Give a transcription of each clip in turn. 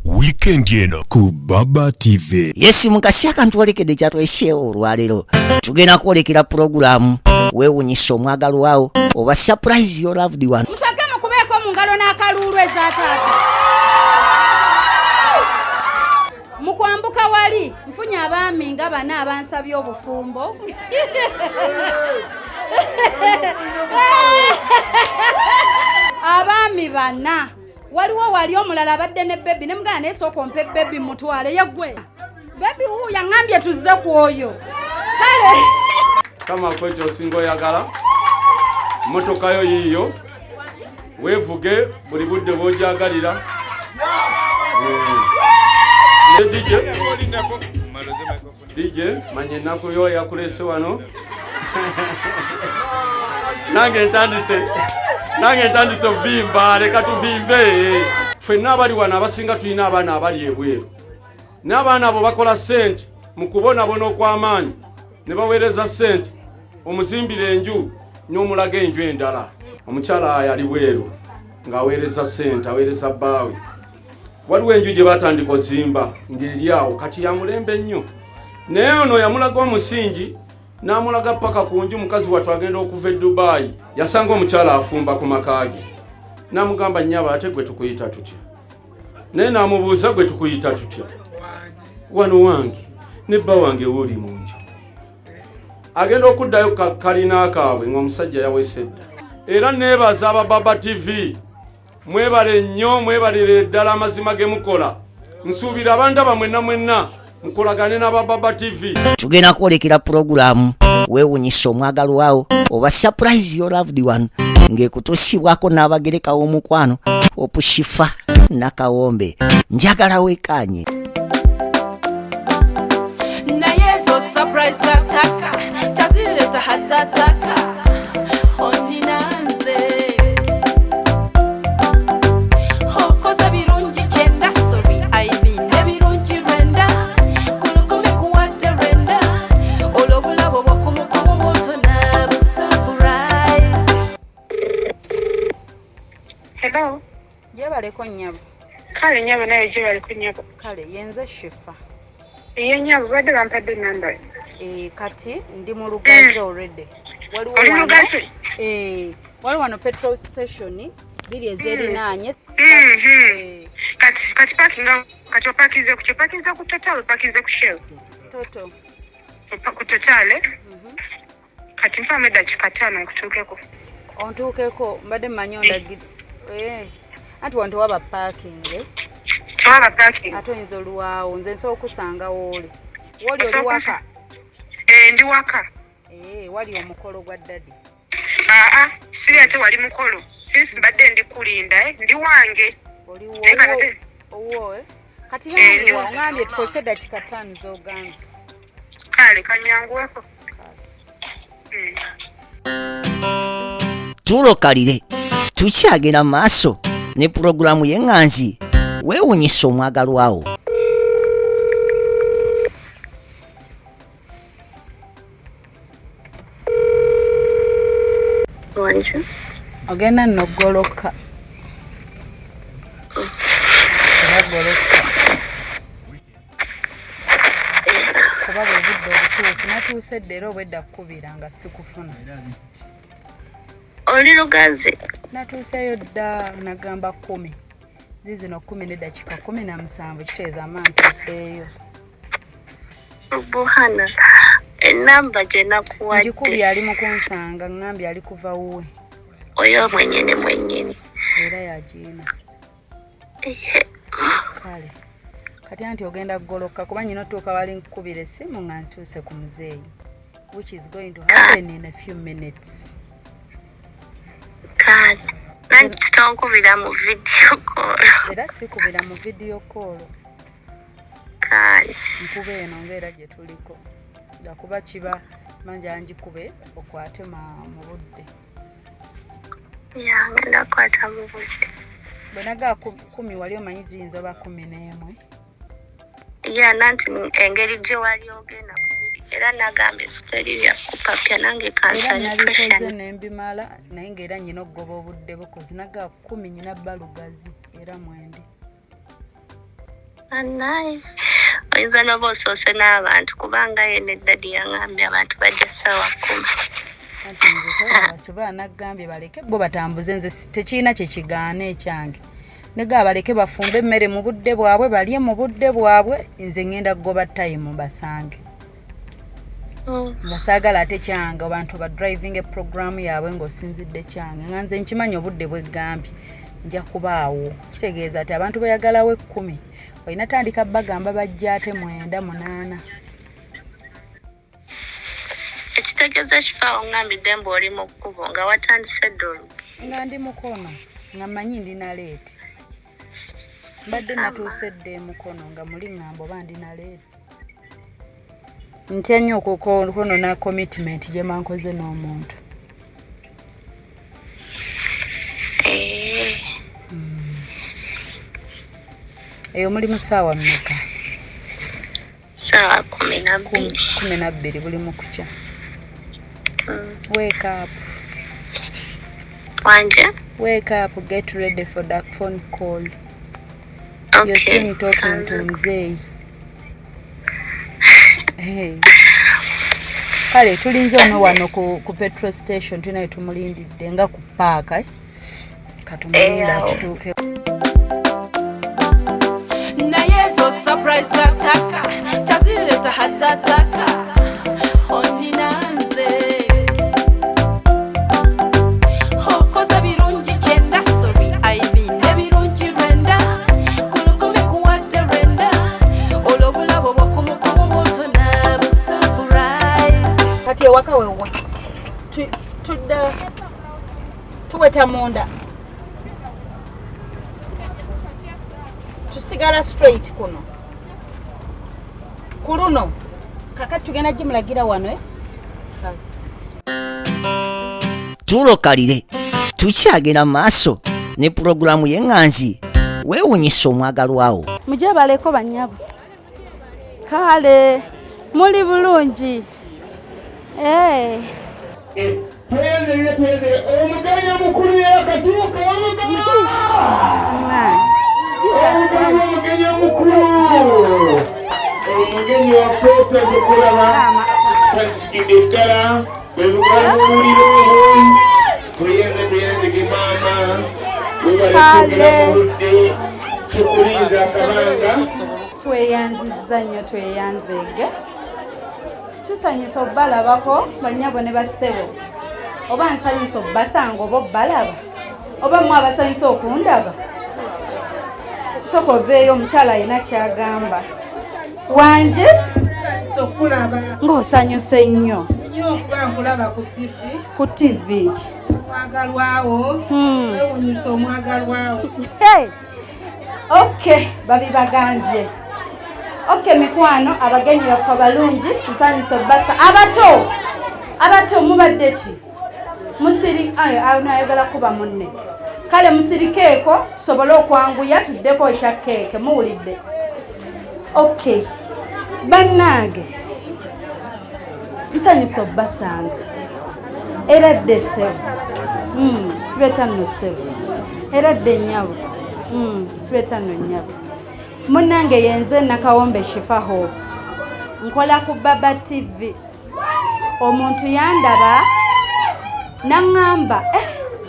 Wiikendi eno ku Baba TV. Yes, mukasi akantwolekedde kyatweseewo olwaleero. Tugenda kwolekera pulogulaamu weewunyisa omwagalwawo oba surprise your loved one. Musooke mukubeeko mu ngalo n'akaluulu eza taata. Mu kwambuka wali nfunye abaami nga bana abansabye obufumbo. Abaami bana. Waliwo wali omulala abadde ne bebi ne mugana naye sooka ompe bebi mutwale yeggwe bebi wuuyo aŋŋambye tuzze ku oyo kale kama ko kyosinga oyagala mmotoka yo yiiyo weevuge buli budde bw'ogyagalira. DJ DJ manya ennaku yo yakuleese wano. Nange ntandise ovimba, leka tuvimbe. Ffenna abali wano abasinga tulina abaana abali ebweru, n'abaana abo bakola ssente mu kubonaabona okw'amaanyi ne baweereza ssente omuzimbira enju n'omulaga enju endala. Omukyala ali bweru ng'aweereza ssente, aweereza bbaawe. Waliwo enju gye batandika ozimba ng'eri awo kati ya mulembe nnyo, naye ono yamulaga omusingi n'amulaga paka ku nju. Mukazi wattu agenda okuva e Dubai yasanga omukyala afumba ku maka ge, n'amugamba nnyabo ate gwe tukuyita tutya? Naye n'amubuuza gwe tukuyita tutya? Wano wange ne bba wange wuuli mu nju. Agenda okuddayo kalina kaabwe ng'omusajja yaweese dda. Era neebaza aba Baba TV, mwebale nnyo, mwebalire ddala amazima ge mukola. Nsuubira abandaba mwenna mwenna mukolagane n'aba Baba TV. Tugenda kwolekera pulogulaamu weewunyisa omwagalwawo oba surprise your loved one ng'ekutuusibwako n'abagereka w'omukwano Opushifa Nakawombe. Njagala weekaanye. Naye ezo surprise ataka tazireta hatataka ondinanze okoze birungi kyenda, sorry, I mean ebirungi lwenda kulukumi kuwadde lwenda olwo obulabo bwokumukumu butona bu surprise. Hello. Gyebaleko nnyabo. Kale nnyabo, naye gyebaliko nnyabo. Kale yenze Shifa. Iye nnyabo, badde bampadde namba. Kati ndi mu Lugazi already. Waliwo Oli wano- Lugazi? Waliwo wano petrol station biri ezerinaanye. Kati parking, kati opakinze ku opakinze ku Total, opakinze ku Shell? Total. Ku Total, eh? Kati mpaamu eddakiika 5 nkutuukeko. Ontuukeko, mbadde mmanyi ondagidde. Anti wano tewaba parking, eh? Tewaba parking. Ate oyinza olwawo, nze nsobola okusanga wooli. Wooli oli Osobola waka? Ndi waka. Wali omukolo gwa daddy. Aa, siri ate wali mukolo. Since mbadde ndi kulinda, ndi wange. Oli Naye kati ate- owuwo, eh? Kati Ndi yanguwa, wange. ongambye tukozese eddakiika 5 z'ogambye. Kale, kanyanguweko. Tulokalire tukyagenda mu maaso ne pulogulaamu y'eŋŋanzi weewunyisa omwagalwawo. Wanju. Ogenda nno goloka. Era goloka. Kuba bwe budde obutuufu natuuse dda era obwedda kukubira nga sikufuna. Oli Lugazi? Natuuseeyo dda, nagamba 10. Zizino 10 n'eddakiika 17, kitegeeza ama ntuuseeyo. Buhana, enamba gye nakuwadde. Ngikubye ali mu kunsanga, ŋŋambye ali kuva wuwe. Oyo mwennyini mwennyini. Era yagiina. Ye. Kale. Kati anti ogenda kugoloka kuba nnyina otuuka wali nkukubira essimu nga ntuuse ku muzeeyi. Which is going to happen in a few minutes. Kale. Nanti tonkubira mu video call. Era sikubira mu video call. Kale. Nkuba eno ng'era gye tuliko. Lwakuba kiba manja ngikube okwate mu budde. Ya, ngenda kukwata mu budde. Bwe nagaa 10 wali omanyi ziyinza oba 11. Ya, nanti engeri gye wali ogenda kubiri era nagambye siteri bya kupapya nange Era kansale nabikoze pressure. ne mbimala naye ng'era nnyina okugoba obudde bukozi nagaa 10 nnyina bba Lugazi era mwendi. Anaye oyinza noba osoose n'abantu kubanga ye ne ddadi yaŋambye abantu bajja ssaawa 10. Anti nze tolaba kyova naggambye baleke bo batambuze, nze tekirina kye kigaana ekyange. Nega baleke bafumbe emmere mu budde bwabwe, balye mu budde bwabwe, nze ŋŋenda kugoba tayimu mbasange. Nga saagala ate kyange abantu ba driving programu yaabwe ng'osinzidde kyange, nga nze nkimanyi obudde bweggambye nja kubaawo. Kitegeeza nti abantu beyagalawo 10 olina tandika bagamba bajja ate 9, 8. Ekitegeeza ekifo awo ŋŋambidde mbu oli mu kkubo nga watandise dda olugi. Nga ndi Mukono, nga mmanyi ndi na leeti. Mbadde natuuse dda e Mukono nga muli ŋŋamba oba ndi na leeti. Ntya nnyo okwonoona commitment gye mba nkoze n'omuntu. Eyo muli mu ssaawa mmeka? Ssaawa 12. 12 buli mu kukya. Wake up. Wanje? Wake up, get ready for the phone call. Okay. You're soon talking to Mzee. Hey. Kale tulinze ono wano ku petrol station tulina we tumulindidde nga ku paaka, eh? Katumulinda atutuuke. Naye ezo surprise ataka tazireta hatataka onina nze okoze birungi kyenda, sorry I mean ebirungi 9, ku 10 kuwadde 9, olwo obulabo bwokumukumu butona bu surprise. Kati ewaka wewa tudda tuweta munda, tusigala straight kuno ku luno. Kakati tugenda gimulagira wano, eh? Tulokalire tukyagenda mu maaso ne pulogulaamu y'eŋŋanzi weewunyisa omwagalwawo. Mujje baleko bannyabo. Kale muli bulungi. Twenzere omugenyi omukulu yakatuuka, omugenyi omukulu, omugenyi waffe okulaba sakisikidde ddala bwe buwulira obwo. Tweyenze tweyenzege maama, webale muludde, tukulinza akabanga. Tweyanzizza nnyo, tweyanzeege, tusanyusa obbalabako bannyabo ne bassebo. Oba nsanyusa obbasanga oba obbalaba, oba mmwe abasanyusa okundaba. Sooka oveeyo, omukyala alina ky'agamba. Wanje ng'osanyuse nnyo. Okuba nkulaba ku TV. Ku TV ki? Omwagalwawo, wewunyisa omwagalwawo. Okay, babibagambye. Okay mikwano, abagenyi baffe abalungi, nsanyusa obbasa. Abato, abato mubadde ki? Musiri, ayagala kuba munne. Kale musirikeeko tusobole okwanguya tuddeko ekya keeke, muwulidde. Okay, bannange nsanyusa obbasanga. Era dde ssebo. Sibeta nno ssebo. Era dde nnyabo. Sibeta nno nnyabo. Munnange yenze Nakawombe Shifa Hope. Nkola ku Baba TV. Omuntu yandaba naŋŋamba,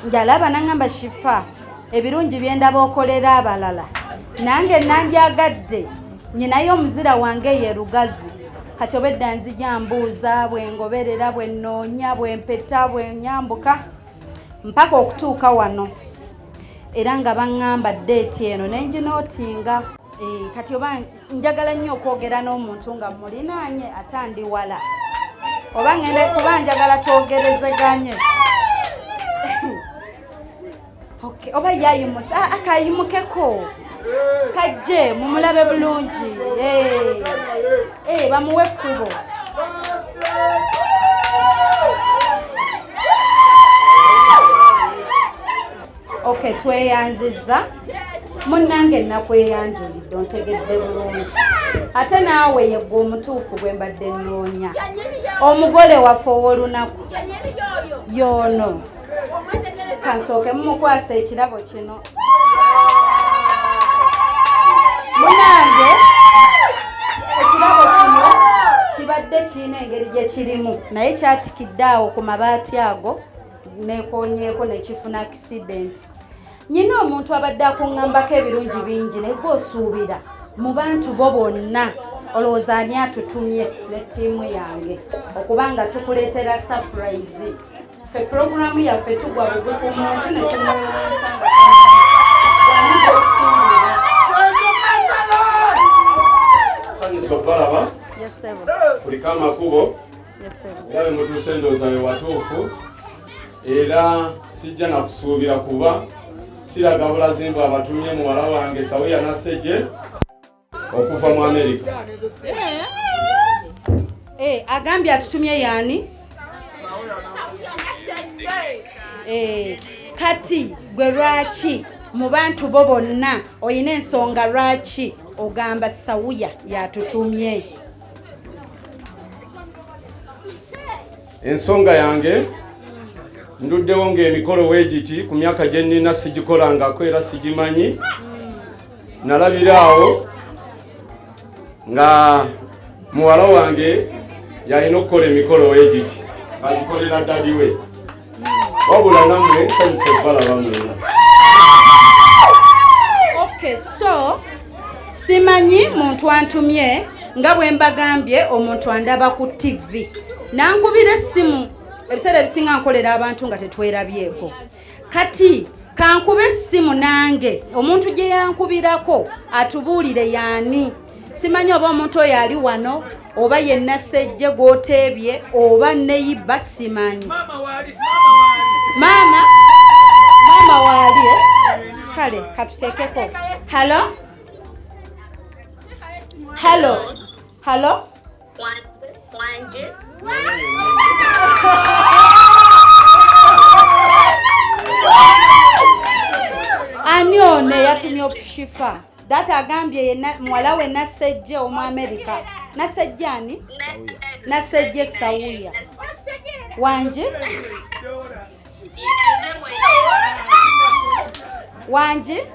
njalaba naŋŋamba Shifa, ebirungi bye ndaba okolera abalala. Nange nandyagadde nyinayo omuzira wange ye Lugazi. Kati obedda nzija mbuuza, bwe ngoberera, bwe nnoonya, bwe mpeta, bwe nyambuka mpaka okutuuka wano. Era nga baŋŋamba ddeeti eno ne nginootinga. Kati oba njagala nnyo okwogera n'omuntu nga mulinaanye ate andi wala. Oba ngenda kuba njagala twogerezeganye. Okay, oba yayimuse, akayimukeko. Kajje mumulabe bulungi. Bamuwe ekkubo. Okay, tweyanzizza. Munnange nakweyanjulidde, ontegedde bulungi. Ate naawe yeggwe omutuufu gwe mbadde nnoonya. Omugole waffe ow'olunaku y'ono. Kansooke mumukwasa ekirabo kino. Munnange Kirina engeri gye kirimu, naye kyatikidde awo ku mabaati ago nekonyeeko nekifuna accident. Nyina omuntu abadde akuŋŋambako ebirungi bingi, naye gwe osuubira mu bantu bo bonna olowooza ani atutumye ne ttiimu yange okuba nga tukuleetera surprise? Ffe puroguramu yaffe tugwa bugwi ku muntu ne tumwewuunyisa nga wani gw'osuubira. Sanyusa obalaba. Yes, ssebo. Kuliko amakubo. Yes, ssebo. Era bwe mutuuse ndowooza we watuufu, era sijja nakusuubira kuba kiraga bulazi mbu abatumye muwala wange Sawuya Nasseje okuva mu Amerika. Agambye atutumye yaani? Kati gwe lwaki mu bantu bo bonna olina ensonga lwaki ogamba Sawuya yatutumye? Ensonga yange nduddewo ng'emikolo weegiti ku myaka gye nnina sigikolangako era sigimanyi. Nalabira awo nga muwala wange yalina okukola emikolo weegiti agikolera daddy we. Wabula nammwe nsanyusa okubalaba mwenna. Okay, so simanyi muntu antumye, nga bwe mbagambye omuntu andaba ku TV nankubira essimu. Ebiseera ebisinga nkolera abantu nga tetwerabyeko. Kati kankube essimu nange omuntu gye yankubirako atubuulire yaani. Simanyi oba omuntu oyo ali wano oba ye Nassejje gw'oteebye oba neighbour, simanyi. Maama, maama waali, eh? Kale katuteekeko. Hello, hello, hello. Wanje. Ani ono eyatumye Opushifa? Data agambye ye muwala we Nassejje omu Amerika. Nassejje ani? Nassejje Sawuya. Wanje, wanje.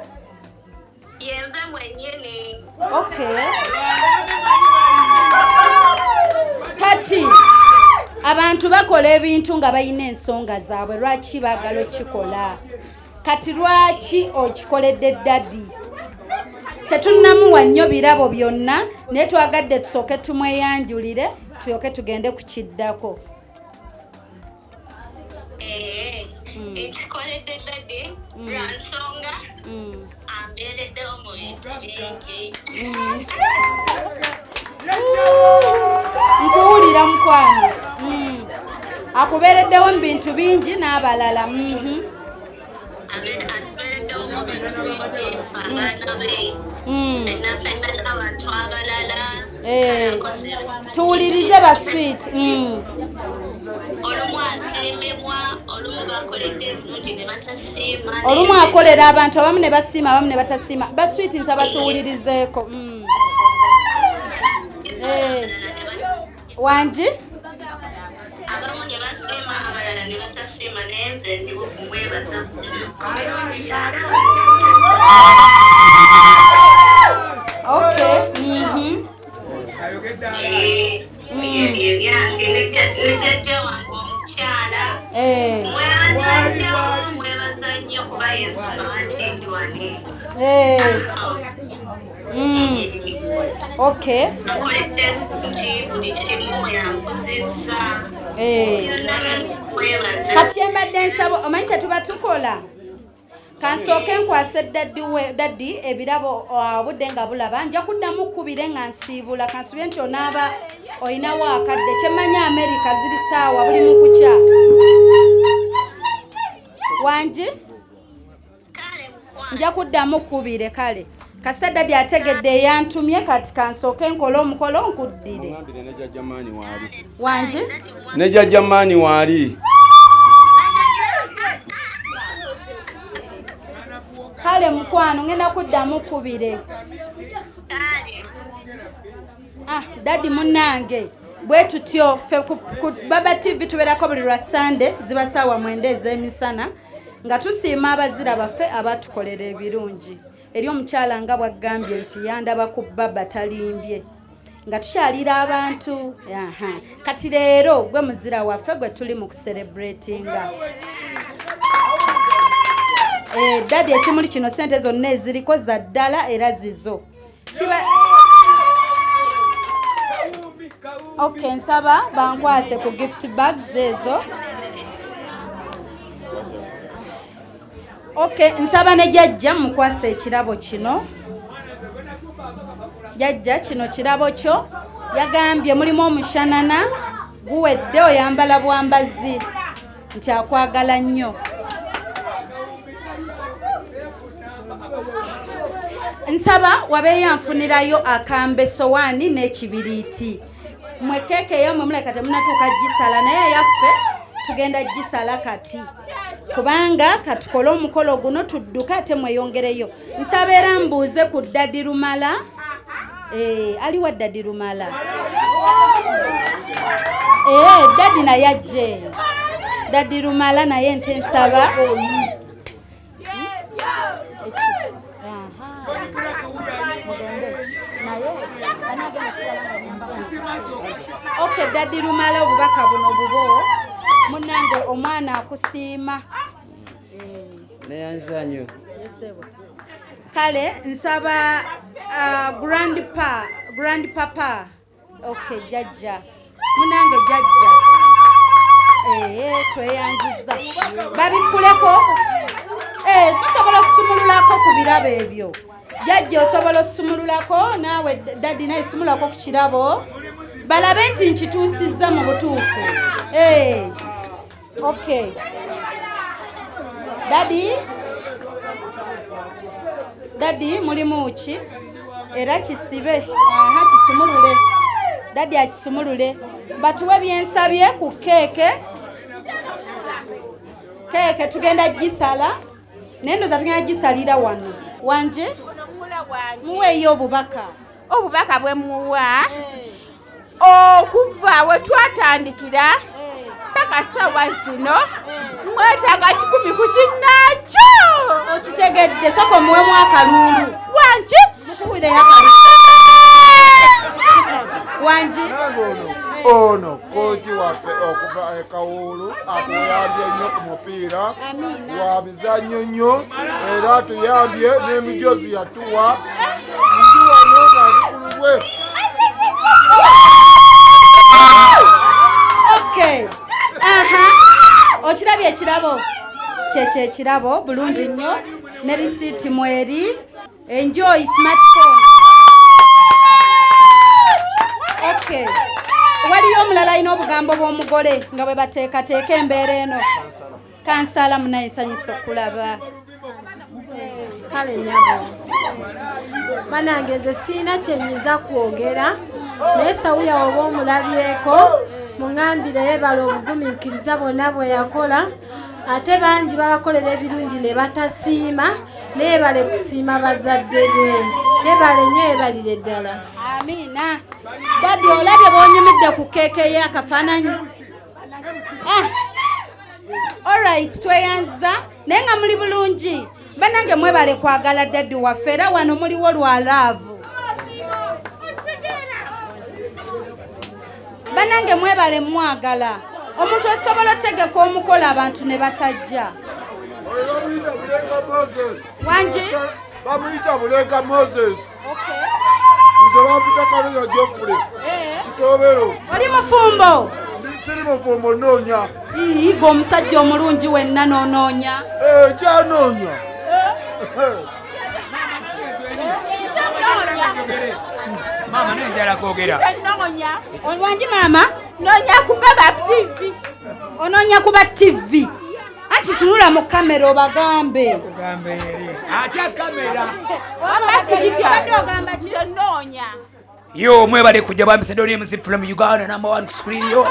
Yenze mwenyini. Okay, kati abantu bakola ebintu nga balina ensonga zaabwe lwaki baagala okikola. Kati lwaki okikoledde daddy? Tetunnamuwa nnyo birabo byonna, naye twagadde tusooke tumweyanjulire, tulyoke tugende ku kiddako. Nkikoledde daddy lwa nsonga ambeereddewo mu bintu bingi. Nkuwulira mukwano. Akubeereddewo mu bintu bingi n'abalala. Atubeereddewo mu bintu bingi, ffe abaana be, ffenna ffenna n'abantu abalala. Akoze Tuwulirize ba sweet. Olumu asiimibwa, olumu bakoledde ebirungi ne batasiima. Olumu akolera abantu abamu ne basiima, abamu ne batasiima. Ba sweet, nsaba tuwulirizeeko. Wangi? Abamu ne basiima, abalala ne batasiima, naye nze ndiwo kumwebaza ku birungi by'akoze. Okay. Ebyo byange ne jjajja wange omukyala. Mwebaza nnyo, mwebaza nnyo kuba yensonga lwaki ndi wano. Akoledde bulungi buli kimu, yankuzizza. Byonna mwebaza. Kati embadde nsaba, omanyi kye tuba tukola, kansooke nkwase daddy we, daddy ebirabo, obudde nga bulaba nja kuddamu kkubire nga nsiibula. Kansubye nti onaaba olinawo akadde. Kyemmanyi Amerika ziri saawa buli mu kukya. Wangi? Kale mukwano. Nja kuddamu kkubire. Kale kasita daddy ategedde eyantumye, kati kansooke nkole omukolo nkuddire. Mugambire ne jjajja Maani waali. Wangi? Ne jjajja Maani waali. Kale mukwano, ngenda kuddamu kkubire. Kale. Ah, daddy munnange, bwe tutyo ffe ku Baba TV tubeerako buli lwa Sande, ziba saawa 9 ez'emisana, nga tusiima abazira baffe abatukolera ebirungi. Eri omukyala nga bwagambye nti yandaba ku Baba, talimbye. Nga tukyalira abantu. Aha. Kati leero gwe muzira waffe gwe tuli mu kucelebratinga. Daddy ekimuli kino sente zonna eziriko za ddala era zizo. Kiba Okay, nsaba bankwase ku gift bags ezo. Okay, nsaba ne jjajja mukwase ekirabo kino. Jjajja kino kirabo kyo yagambye mulimu omushanana guwedde oyambala bwambazi nti akwagala nnyo. Nsaba wabeeyo anfunirayo akambe sowaani n'ekibiriiti. Mwe keeke eyammwe mulabika temunnatuuka gisala naye eyaffe tugenda gisala kati. Kubanga katukole omukolo guno tudduke ate mweyongereyo. Nsaba era mbuuze ku Daddy Lumala. Aliwa Daddy Lumala? Daddy naye ajje. Daddy Lumala naye nte nsaba. Okay, Daddy Lumala obubaka buno bubo. Munnange omwana akusiima. Neyanzanyo. Kale nsaba grandpa, grandpapa. Okay, jjajja. Munnange jjajja. Tweyanzizza. Babikkuleko. Musobola okusumululako ku birabo ebyo. Jjajja osobola okusumululako naawe daddy naye sumulako ku kirabo. Balabe nti nkituusizza mu butuufu. Okay. Daddy? Daddy mulimu ki? Era kisibe. Aha, kisumulule. Daddy akisumulule. Batuwe byensabye ku keeke. Keeke tugenda gisala. Naye ndowooza tugenda gisalira wano. Wanje? Muweeyo obubaka. Obubaka bwe muwa okuva we twatandikira paka ssaawa zino mwetaaga 100 ku kinnaakyo. Okitegedde, sooka omuwemu akaluulu. Wangi? Mukuwireyo akaluulu. Wangi? Ono kooki waffe okuva e Kawuulu atuyambye nnyo ku mupiira, wa mizannyo nnyo era atuyambye n'emijozi yatuwa. Ndi wano nga ndi ku lulwe. Okay. Aha. Okirabye ekirabo? Kyekyo ekirabo bulungi nnyo ne risiiti mweri. Enjoy smartphone. Okay. Waliyo omulala alina obugambo bw'omugole nga bwe bateekateeka embeera eno. Kansala munaye nsanyusa okulaba. Kale nnyabo. Bannange nze sirina kye nnyinza kwogera naye Sawuya oba omulabyeko muŋŋambire yeebale obugumiikiriza bwonna bwe yakola ate bangi babakolera ebirungi ne batasiima neebale kusiima bazadde be. Neebale nnyo yeebalire ddala. Amiina. Daddy olabye bw'onyumidde ku keeke ye akafaananyi? Alright, tweyanza naye nga muli bulungi. Bannange mwebale kwagala daddy waffe era wano muliwo lwa laavu. Bannange mwebale mwagala. Omuntu osobola otegeka omukolo abantu ne batajja. Wangi? Bamuyita Bulega Moses. Nze bampita Kaleya Geoffrey. Kitobero. Oli mufumbo? Siri mufumbo, nnoonya. Ii, gwe omusajja omulungi wenna n'onoonya. Kyanoonya. Maama naye njagala kwogera. Wangi maama? Noonya kuba ba TV. Onoonya kuba TV. Anti tunula mu kamera obagambe. Ogambe eri. Atya kamera. Obadde ogamba ki? Nnoonya. Yo mwebale kujja bambi Sedoni MC from Uganda number 1 screen yo.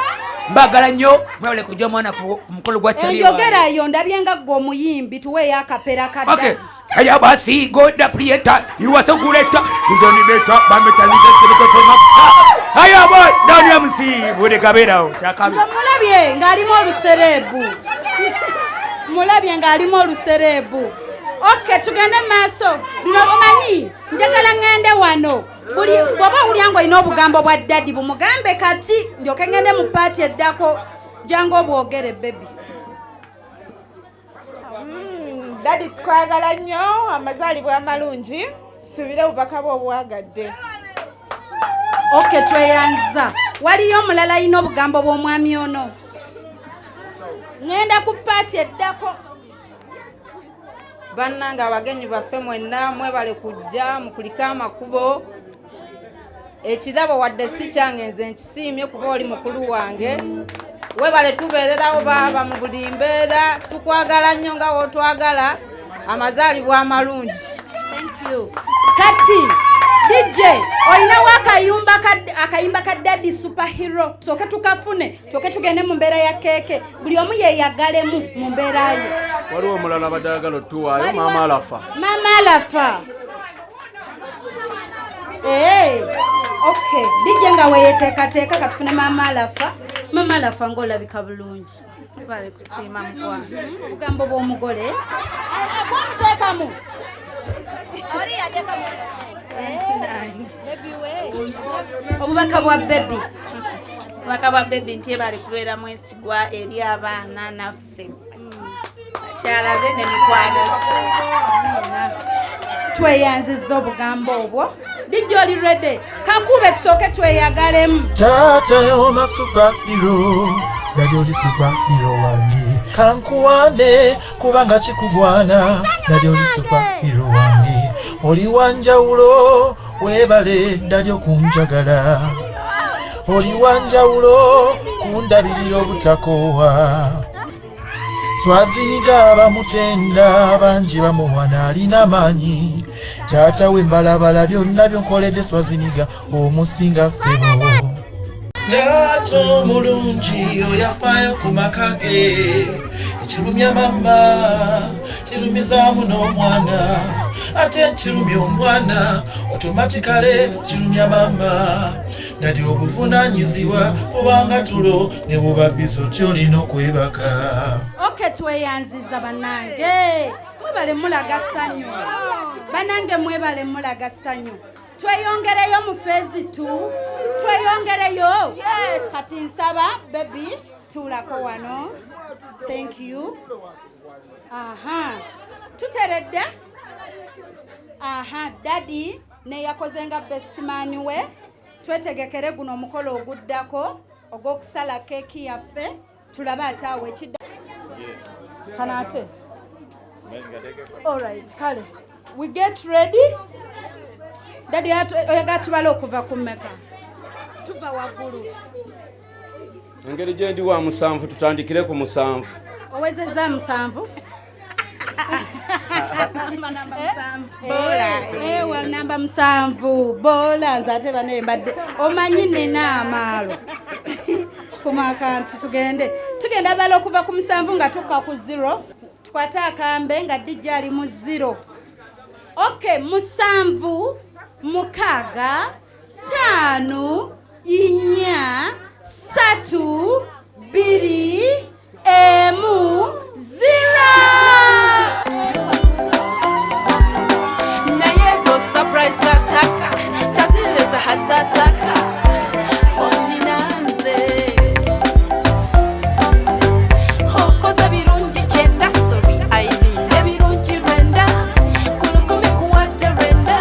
Mbagala nnyo mwebale kujja mwana ku mukolo gwa Charlie. Enjogera yo ndabye nga ggwe omuyimbi tuweeyo akapera kadda. Okay. Haya basi God the creator you are so good at is only better bambi Charlie from Africa. Haya boy Doni MC bure kabera o chakabi. Nze mulabye ng'alimu olusereebu. Mulabye ng'alimu olusereebu. Okay, tugende maaso. Luno omanyi njagala ŋŋende wano. Buli bw'oba owulira ng'olina obugambo bwa daddy bumugambe kati ndyoke ŋŋende mu paati eddako. Jangu obwogere baby. Daddy tukwagala nnyo, amazaalibwa amalungi, suubira obubaka bwo obwagadde. Okay, tweyanza. Waliyo omulala alina obugambo bw'omwami ono? Ŋŋenda ku paati eddako. Bannange abagenyi baffe mwenna mwebale kujja mukulike amakubo. Ekirabo wadde si kyange nze nkisiimye kuba oli mukulu wange. Webale tubeererawo baaba mu buli mbeera, tukwagala nnyo nga w'otwagala. Amazaalibwa amalungi. Thank you. Kati DJ olinawo akayimba ka Daddy Superhero, tusooke tukafune tusooke tugende mu mbeera ya keeke, buli omu yeeyagalemu mu mbeera ye. Waliwo omulala abadde ayagala otuwaayo, Maama Alafa. Maama Alafa. Okay, DJ nga weyeteekateeka katufune Maama Alafa. Maama Alafa ng'olabika bulungi. Bale kusiima mukwano. Obugambo bw'omugole bwamuteekamu. Oli yateekamu sente. Obubaka bwa baby. Obubaka bwa baby nti bali kubeera mwesigwa eri abaana naffe. Bakyala be ne mikwano. Tweyanzizza obugambo obwo. DJ oli ready? Kakube tusooke tweyagalemu. Taata oma superhero, daddy oli superhero wange. Kankuwane kubanga kikugwana, daddy oli superhero wange. Oli wanjawulo webale daddy okunjagala. Oli wanjawulo kundabirira obutakoowa. Swaziniga bamutenda bangi bamuwana alina maanyi. Taata we mbalabala byonna byonkoledde Swaziniga omusinga ssebo. Taata omulungi oyafaayo ku maka ge. Ekirumya mama kirumizaamu n'omwana, ate kirumya omwana otomatikale kirumya mama. Daddy obuvunaanyizibwa bubanga tulo ne buba biso ky'olina okwebaka. Okay, tweyanziza bannange, mwebale mulaga ssanyu. Bannange mwebale mulaga ssanyu. Tweyongereyo mu phase 2. Tweyongereyo. Kati nsaba baby tuulako wano. Thank you. Aha. Tuteredde. Aha, daddy ne yakoze nga best man we. Twetegekere guno omukolo oguddako ogw'okusala keeki yaffe, tulabe ate awo ekidda. Kano ate. Alright, kale. We get ready. Daddy oyagala tubale okuva ku mmeka? Tuva waggulu. Engeri gye ndi wa 7 tutandikire ku 7. Owezezza 7? Bola. Namba 7. Bola nze ate bane mbadde omanyi nina amaalo. Kuma akantu tugende. Tugenda bala okuva ku 7 nga tukka ku 0. Tukwate akambe nga DJ ali mu 0. Okay, 7, 6, 5, 4, 3, 2, 1, 0. Naye zo surprise attack tazireta hatataka ondinanze okoze birungi kyenda, sorry I mean ebirungi 9 ku 10 kuwadde 9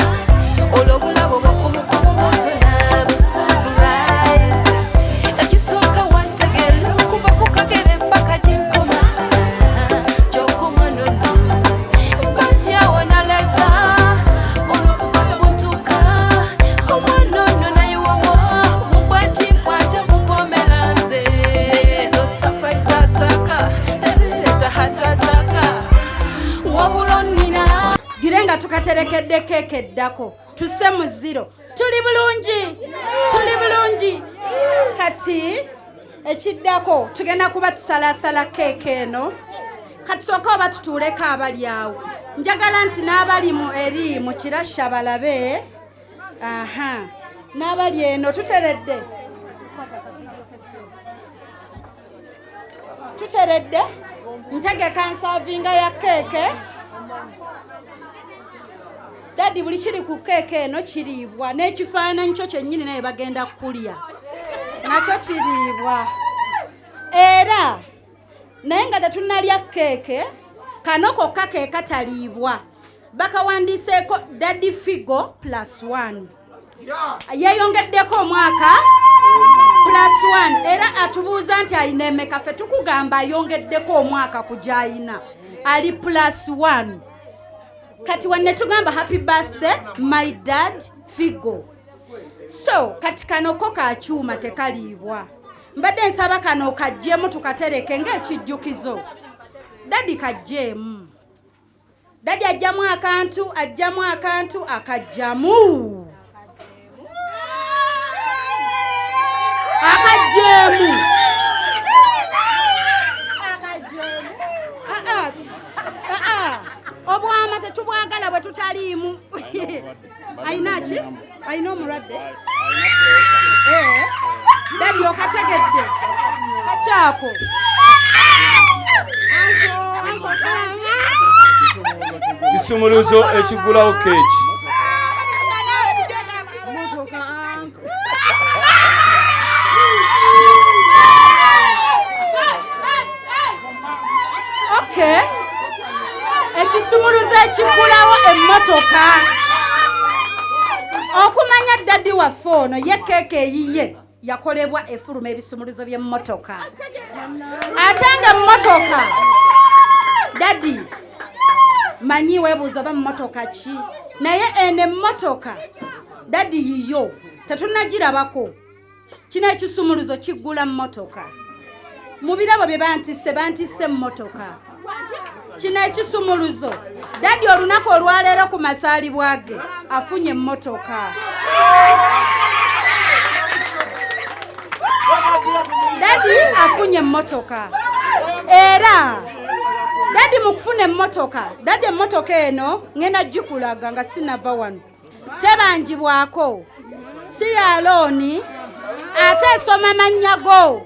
olw'obulabo bw'okumukumu bw'otonaaba surprise ekisooka wantegeera okuva ku kagere mpaka gye nkoma ky'okoma nono bajjawo naleeta olw'obugoye buntuuka omwana ono naye wowo mubwakimpwakyo mupomera nze ezo surprise ataka tezireta hatataka wabula onnina. Gire nga tukaterekedde keeke eddako tusse mu 0. Tuli bulungi, tuli bulungi. Kati ekiddako tugenda kuba tusalasala keeke eno. Kati sooka oba tutuuleko abali awo. Njagala nti n'abali mu eri mu kirasha balabe. Aha, n'abali eno tuteredde. Tuteredde. Ntegeka nsaavinga ya keeke. Daddy buli kiri ku keeke eno kiriibwa n'ekifaananyi kyo kyennyini naye bagenda kulya nakyo kiriibwa. Era naye nga tetunnalya keeke, kano kokka ke kataliibwa, bakawandiiseeko Daddy Figo +1, yeeyongeddeko omwaka +1. Era atubuuza nti ayina emeka, ffe tukugamba ayongeddeko omwaka ku gy'ayina, ali +1. Kati wanne tugamba happy birthday my dad Figo. So kati kano ko kakyuma tekaliibwa, mbadde nsaba kano kajjemu tukatereke ng'ekijjukizo. Daddy kajjeemu, Daddy ajjamu akantu, ajjamu akantu, akajjamu, akajjeemu. Obwama tetubwagala bwe tutaliimu. Ayina ki? Ayina omulwadde? Daddy okategedde kakyako. Kisumuluzo ekigulawo keeki. Okay. Ekisumuluzo ekigulawo emmotoka. Okumanya Daddy waffe ono ye keeke eyiye yakolebwa efuluma ebisumuluzo by'emmotoka, ate nga emmotoka Daddy manyi weebuuza oba mmotoka ki, naye eno emmotoka Daddy yiyo tetunnagirabako. Kino ekisumuluzo kiggula mmotoka. Mu birabo bye bantisse, bantisse emmotoka. Kino ekisumuluzo Daddy olunaku olwaleero ku masaalibwa ge afunye emmotoka. Daddy afunye emmotoka. Era Daddy mu kufuna emmotoka, Daddy emmotoka eno ngenda gikulaga nga sinava wano, tebanjibwako, si ya looni, ate esoma mannya go.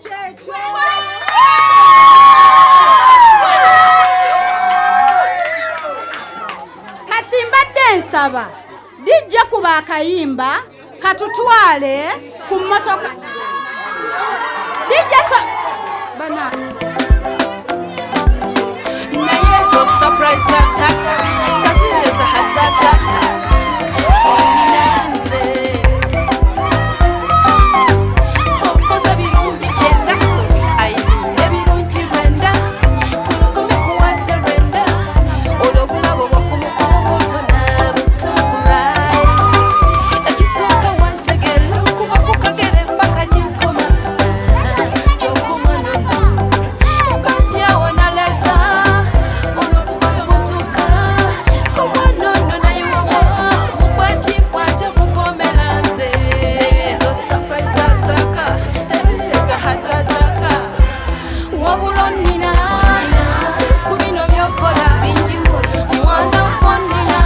Kati mbadde nsaba dijja kuba akayimba katutwale ku mmotoka. Dijja bana naye so surprise attack tazileta hatataka oninanze okoze birungi kyenda sorry I mean ebirungi lwenda kulukumi kuwadde lwenda olw'obulabo bwakumukubuto n'abusurprise ekisooka wantegera okuva ku kagere mpaka gyenkoma gyokoma nono bamyawo naleeta olw'obugoyo butuuka omwana ono nayiwawa mukwakibwate mupomera nze ezo surprise ataka tezireta hatataka wabula onnina ku bino byokola mwana kwonnina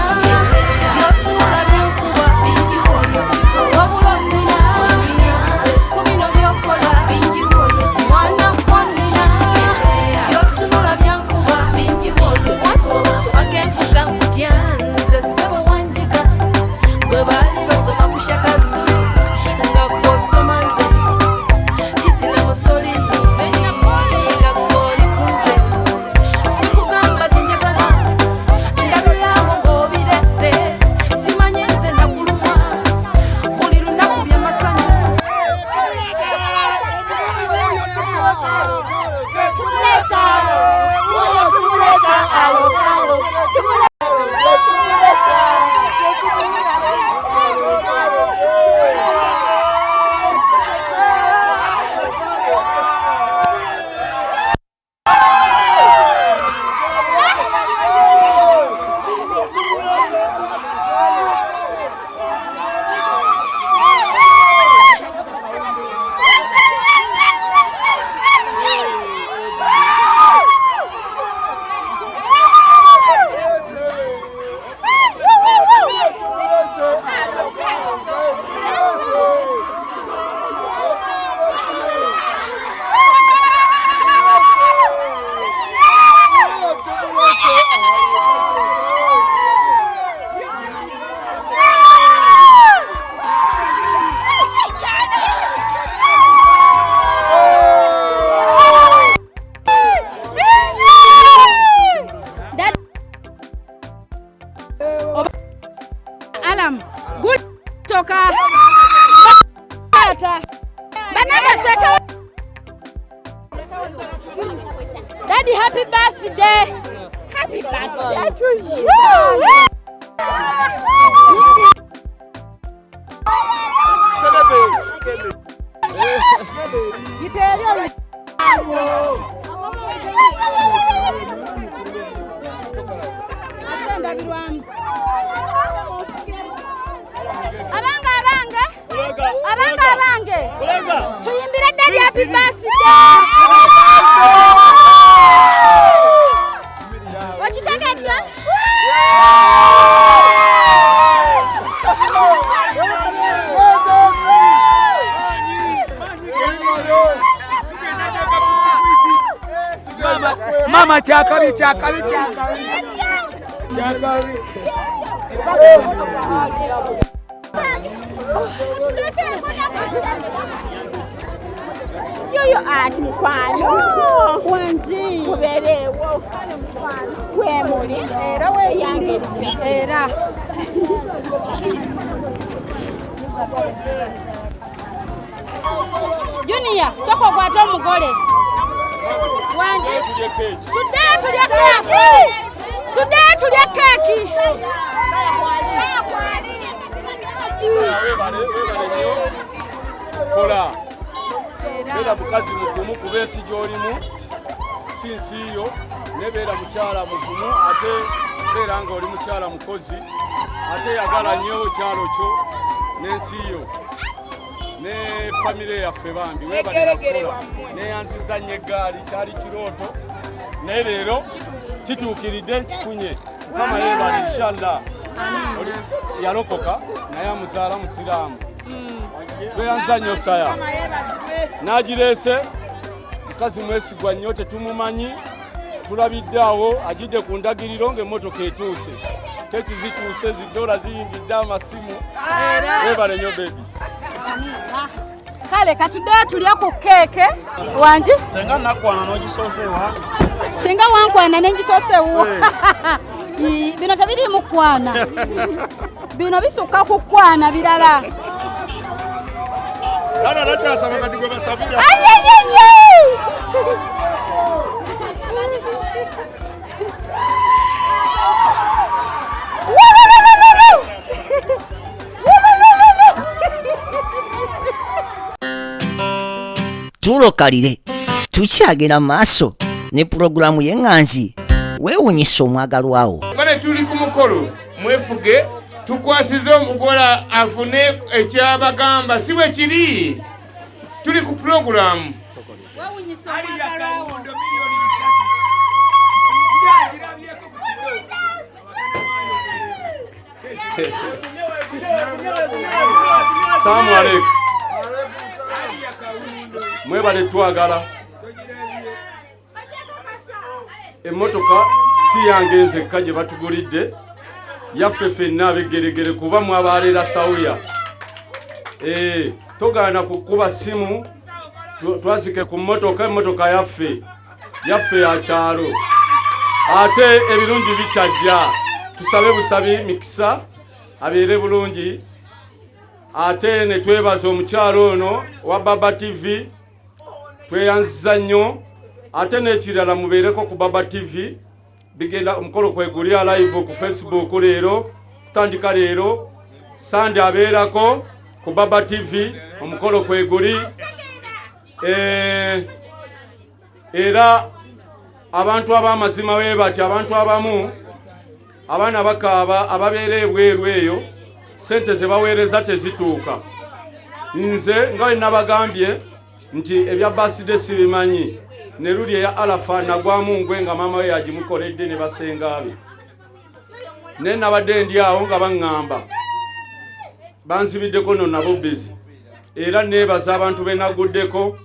byotunula byankuba wabula onnina ku bino byokola mwana kwonnina byotunula byankuba wasoma wagenkuga nkutya nze ssebo wanjiga bwe baali basoma kushaka zulu nga gw'osoma nze kitina musoli nga gw'oli ku nze sikugamba tinjagala ndabirawo ng'obirese simanyi nze nakulumwa buli lunaku byamasanyu. Taata. Banange tweka. Daddy, happy birthday. Happy birthday to you. Abange abange abange abange tuyimbire Daddy happy birthday. Okitegedde? Mama kyakabi kyakabi kyakabi kyakabi. Yoyo ati mukwano wangi kubeerewo wemuli era weyange era Junior soko okwate omugole wangi tuddeyo tulye keeki tuddeyo tulye keeki. Kola beera mukazi mugumu kuba ensi gy'olimu si nsi yo, ne beera mukyala muvumu ate beera ng'oli mukyala mukozi ate yagala nnyo kyalo kyo n'ensi yo ne famire yaffe bambi weebalira kukola. Neeyanziza nnyo eggaali kyali kirooto naye leero kituukiridde nkifunye. Mukama yeebale inshallah. Yalokoka naye amuzaala musiraamu. Tweyanza nnyo saya n'agireese mukazi mwesigwa nnyo tetumumanyi tulabidde awo agidde ku ndagiriro ng'emmotoka etuuse tekizituuse zidoola ziyingidde amasimu. Weebale nnyo bebi. Kale katuddeyo tulye ku keeke wangi. Senga nakwana n'ogisoose ewange. Singa wankwana nengisoose ewuwo. Bino tebiri mu kwana, bino bisukka ku kwana birala. Tulokalire tukyagenda maaso ne pulogulaamu y'eŋŋanzi weewunyisa omwagalwawo. Bale tuli ku mukolo mwefuge tukwasize omugola afune ekyabagamba si bwe kiri. Tuli ku pulogulaamu. Salamu aleikum. Mwebale twagala. Emmotoka si yange nzekka gye batugulidde yaffe ffenna ab'eggeregere kuba mwabaleera Sawuya. Togaana kukuba simu twazike ku mmotoka, emmotoka yaffe yaffe ya kyalo ate ebirungi bikyajja. Tusabe busabi mikisa abeere bulungi ate ne twebaza omukyalo ono wa Baba TV tweyanziza nnyo ate n'ekirala mubeereko ku Baba TV bigenda omukolo kweguli live ku Facebook leero kutandika leero Sande abeerako ku Baba TV omukolo kweguli era abantu ab'amazima be bati abantu abamu abaana bakaaba ababeera ebweru eyo sente ze baweereza tezituuka. Nze nga bwe nabagambye nti ebya birthday sibimanyi ne luli eya Alafa nagwamu ngwe nga maama we yagimukoledde ne basenga be naye nabadde ndi awo nga baŋŋamba banzibiddeko nno nabo busy era neebaza abantu be naguddeko.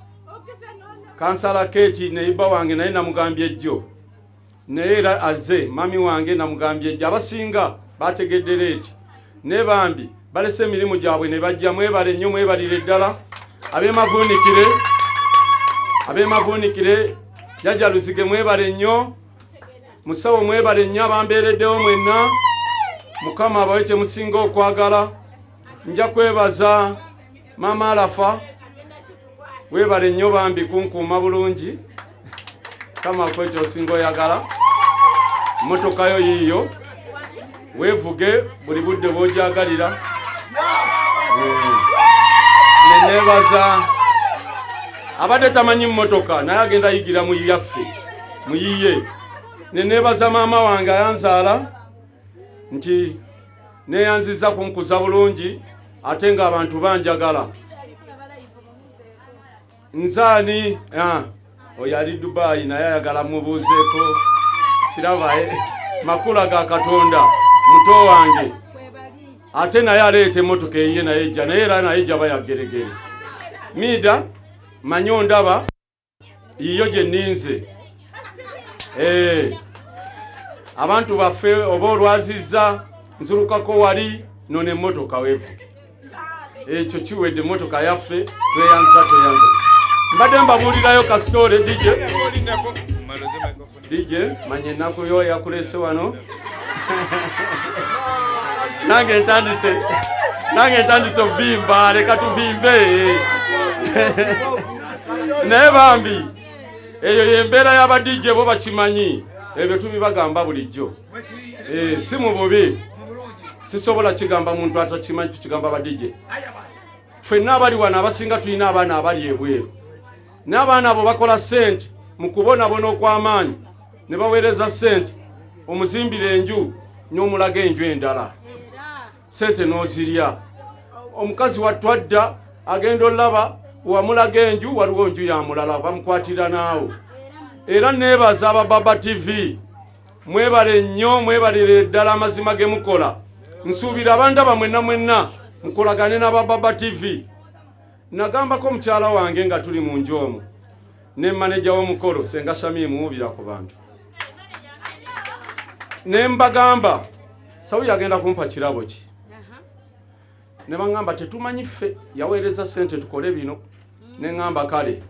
Kansala Keti neiba wange naye namugambye ejjo naye era azze mami wange namugambye ejjo abasinga bategedde leeti ne bambi balese emirimu gyabwe ne bajja. Mwebale nnyo mwebalire ddala ab'emavuunikire Jjajja Luzige mwebale nnyo musawo mwebale nnyo abambeereddewo mwenna. Mukama abawe kye musinga okwagala. Nja kwebaza Maama Alafa, weebale nnyo bambi kunkuuma bulungi. Kama kwekyo osinga oyagala mmotoka yo yiiyo, weevuge buli budde bw'ogyagalira. Neneebaza abadde tamanyi mmotoka naye agenda yigira mu yaffe mu yiye. Neneebaza maama wange ayanzaala nti neeyanziza kunkuza bulungi ate ng'abantu banjagala. Nzaani oyo ali Dubai naye ayagala mubuuzeeko kiraba makula ga Katonda muto wange ate naye aleeta emmotoka eyiye naye ejja naye era naye ejja bayageregere. Mida manyi ondaba yiyo gye nninze. Abantu baffe oba olwazizza nzulukako wali nona emmotoka weevuge. Ekyo kiwedde, emmotoka yaffe tweyanza tweyanza. Mbadde mbabuulirayo kasitore DJ. DJ manye ennaku yo yakuleese wano. Nange ntandise okuvimba, leka tuvimbe. Naye bambi eyo y'embeera y'aba DJ bo bakimanyi, ebyo tubibagamba bulijjo. Si mu bubi, sisobola kigamba muntu atakimanyi, tukigamba ba DJ. Ffenna abali wano abasinga tulina abaana abali ebweru, n'abaana abo bakola ssente mu kubonabona okw'amaanyi ne baweereza ssente omuzimbira enju n'omulaga enju endala, ssente n'ozirya. Omukazi watwadda agenda olaba wamulaga enju, waliwo nju ya mulala bamukwatira naawo. Era neebaza aba Baba TV, mwebale nnyo, mwebalire ddala amazima ge mukola. Nsuubira abandaba mwenna mwenna mukolagane n'aba Baba TV. Nagambako mukyala wange nga tuli mu nju omwo ne maneja w'omukolo Senga Shamimu muwubira ku bantu, ne mbagamba Sawi agenda kumpa kirabo ki, ne baŋŋamba tetumanyi ffe, yaweereza ssente tukole bino. Ne ŋŋamba kale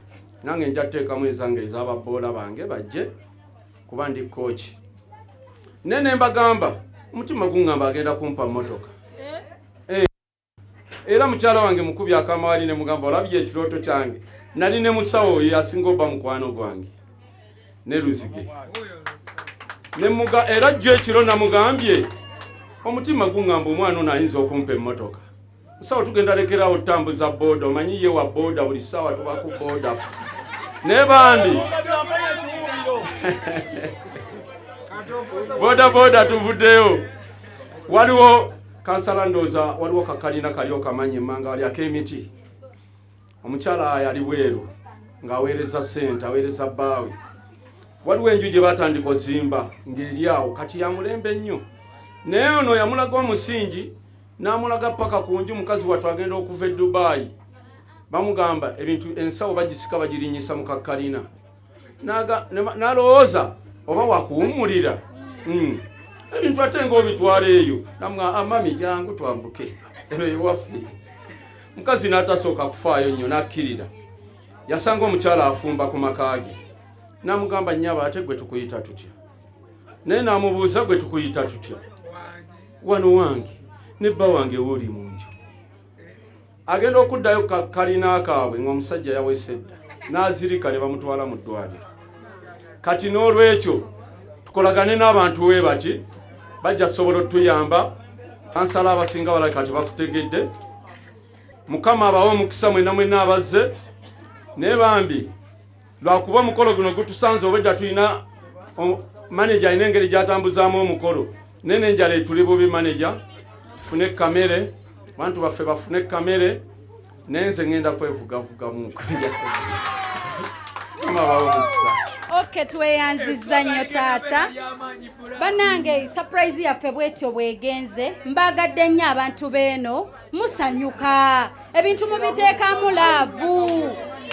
nange nja kuteekamu ezange ez'ababboola bange bajje kuba ndi kooki. Ne ne mbagamba omutima guŋŋamba agenda kumpa mmotoka. Era mukyala wange mukubi akamawali ne mugamba olabye ekirooto kyange, nali ne musawo oyo asinga obba mukwano gwange ne Luzige. Era jjo ekiro namugambye omutima guŋŋamba omwana ono ayinza okumpa emmotoka. Musawo tugenda lekerawo otambuza booda, omanyi ye wa booda buli ssaawa tuba ku booda. Naye bandi boda boda tuvuddeyo. Waliwo kansala ndowooza waliwo kakalina kali okamanyi emmanga wali ak'emiti. Omukyala yali bweru ng'aweereza ssente, aweereza bbaawe. Waliwo enju gye batandika ozimba ng'eri awo kati ya mulembe nnyo, naye ono yamulaga omusingi n'amulaga paka ku nju. Mukazi wattu agenda okuva e Dubai bamugamba ebintu ensawo bagisika bagirinyisa mu kakkalina, n'alowooza oba wakuwummulira ebintu ate ng'obitwala eyo. Namugamba amami jangu twambuke eno ewaffe. Mukazi n'atasooka kufaayo nnyo n'akkirira. Yasanga omukyala afumba ku maka ge, n'amugamba nnyaba ate gwe tukuyita tutya? Naye n'amubuuza gwe tukuyita tutya? Wano wange ne bba wange wooli mu nju. Agenda okuddayo kalina kaabwe ng'omusajja yaweese dda, n'azirika ne bamutwala mu ddwaliro. Kati n'olwekyo tukolagane n'abantu we bati bajja sobola otuyamba. Kansala abasinga balabika tebakutegedde. Mukama abawe omukisa mwenna mwenna abazze. Naye bambi lwakuba omukolo guno gutusanze obwedda tulina maneja alina engeri gy'atambuzaamu omukolo, naye n'enjala etuli bubi. Maneja tufune kamere, abantu baffe bafune kamere, naye nze ngenda kwevugavugamu. Mukama abawe omukisa. Okay, tweyanzizza nnyo taata. Bannange surprise yaffe bwetyo bwegenze. Mbagadde nnyo abantu beeno, musanyuka ebintu mubiteekamu love.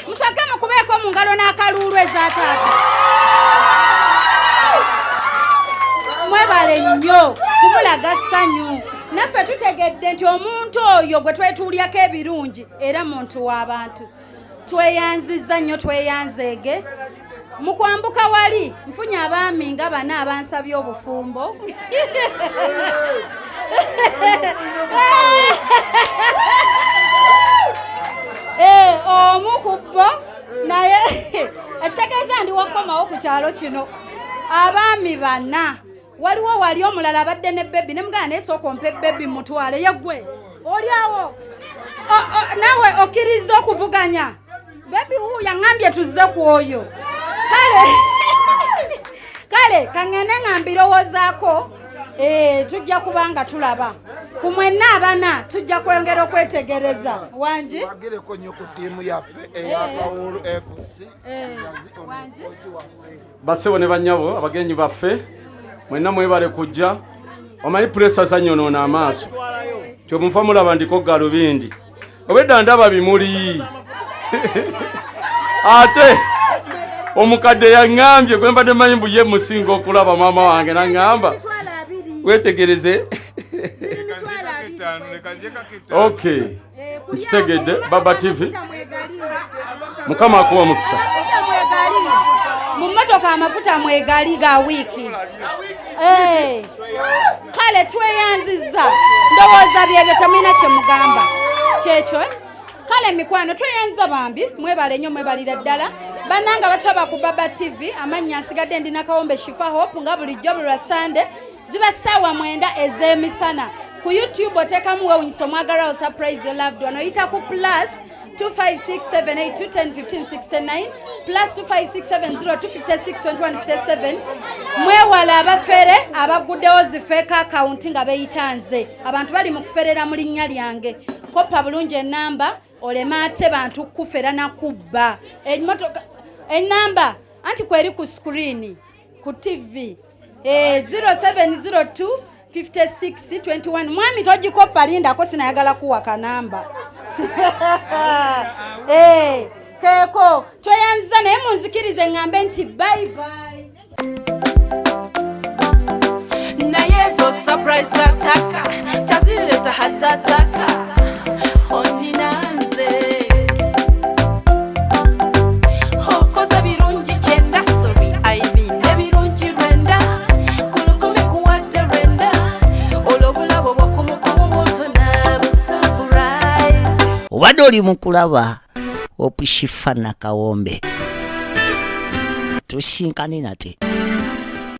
Musooke mukubeeko mu ngalo n'akaluulu eza taata. Mwebale nnyo kumulaga ssanyu. Naffe tutegedde nti omuntu oyo gwe twetuulyako ebirungi era muntu w'abantu. Tweyanzizza nnyo, tweyanzeege. Mu kwambuka wali nfunye abaami nga bana abansabye obufumbo. Omu ku bo naye ekitegeeza ndi wakomawo ku kyalo kino abaami bana waliwo wali omulala abadde ne bebi ne mugana naye sooka ompe bebi mutwale yeggwe oli awo naawe okkiriza okuvuganya bebi wuuyo aŋŋambye tuzze ku oyo kale kale kaŋŋende nga mbirowoozaako tujja kuba nga tulaba ku mwenna abana tujja kwongera okwetegereza wangi bagireko nnyo ku ttiimu yaffe eya Kawuulu FC. Bassebo ne bannyabo abagenyi baffe mwenna mwebale kujja. Omanyi puresa zanyonoona amaaso kyomufa mulaba ndiko galubindi obedda ndaba bimuli ate omukadde yaŋŋambye gwe mbadde manyi mbu ye musinga okulaba maama wange naŋŋamba wetegereze. Okay, nkitegedde. Baba TV, Mukama akuwa omukisa. Mu mmotoka amafuta mwegali ga wiiki. Kale tweyanzizza, ndowooza byebyo temulina kye mugamba kyekyo. Kale mikwano tweyanziza bambi, mwebale nnyo, mwebalira ddala. Bannanga bataba ku Baba TV, amannya nsigadde ndi Nakawombe Shifa Hope, nga bulijjo buli lwa Sande ziba ssaawa 9 ez'emisana. Ku YouTube oteekamu weewunyisa omwagalwawo surprise your loved one, oyita ku plus 25678211569 plus 25670256257. Mwewala abafere abaguddewo zifeeka akawunti nga beeyita nze. Abantu bali mu kuferera mu linnya lyange. Koppa bulungi ennamba oleme ate bantu kufera na kubba. Emmotoka ennamba anti kweri ku screen ku TV 0702 56 21. Mwami togikoppa, lindako, sinayagala kuwa kanamba. Keeko tweyanziza, naye munzikirize ŋŋambe nti bye bye. Naye ezo surprise zataka tazireta hatataka ondinanze okoze birungi kyenda, sorry, I mean ebirungi 90 ku 1,000 kuwadde 90 olw'obulabo bwokumukumu butona bu surprise. Obadde oli mu kulaba Hope Shifa Nakawombe, tusinkane nate.